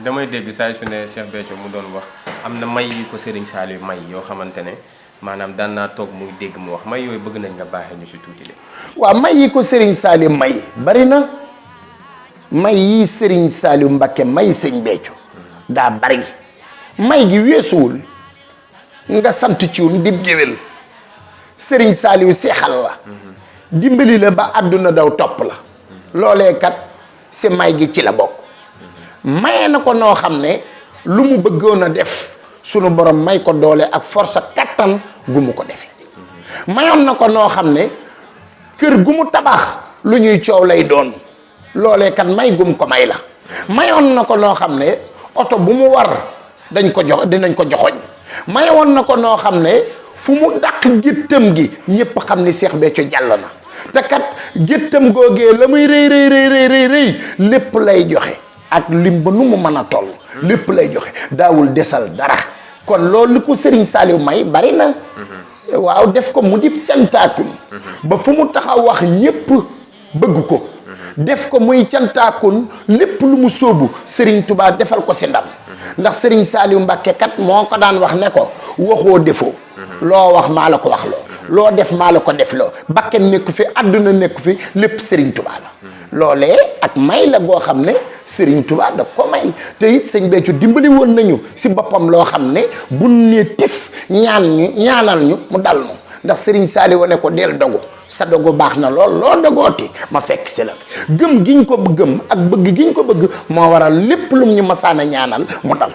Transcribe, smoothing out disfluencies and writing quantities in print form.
damay dégg saa su ne Cheikh Béthio mu doon wax am na may yu ko Serigne Saliou may yoo xamante ne maanaam daan naa toog muy dégg mu wax may yooyu bëgg nañ nga baaxee ñu si tuuti de. waaw may yi ko Serigne Saliou may bari na may yi Serigne Saliou Mbacké may sëñ Béthio daa bari may gi weesuwul nga sant ci woon dib géwél Serigne Saliou seexal la dimbali la ba àdduna daw topp la loolee kat si may gi ci la bokk maye na ko noo xam ne lu mu bëggoon a def sunu borom may ko doole ak force kattan gu mu ko defe mayoon na ko noo xam ne kër gu mu tabax lu ñuy coow lay doon loolee kat may gum ko may la mayoon na ko noo xam ne oto bu mu war dinañ ko joxoñ mayoon na ko noo xam ne fu mu dàq géttam gi ñépp xam ni Cheikh Béthio jàll na te kat géttam googee la muy rëy lépp lay joxe ak lim ba nu mu mën a toll lépp lay joxe daawul desal dara kon loolu li ko Serigne Saliou may bari na waaw def ko mu di cantaakun ba fu mu taxaw wax ñépp bëgg ko def ko muy cantaakun lépp lu mu sóobu Serigne Touba defal ko si ndam ndax Serigne Saliou Mbacké kat moo ko daan wax ne ko waxoo defoo loo wax maa la ko wax loo def maa la ko def loo bakken nekku fi àdduna nekku fi lépp Serigne Touba la loolee ak may la goo xam ne Serigne Touba da ko may te it sëñ Béthio dimbali woon nañu si boppam loo xam ne bu ne tif ñaanal ñu mu dal ñu ndax Serigne Saliou ne ko del dogu sa dogu baax na lool loo dogooti ma fekk si la fi gëm giñ ko gëm ak bëgg giñ ko bëgg moo waral lépp lum ñu masaana ñaanal mu dal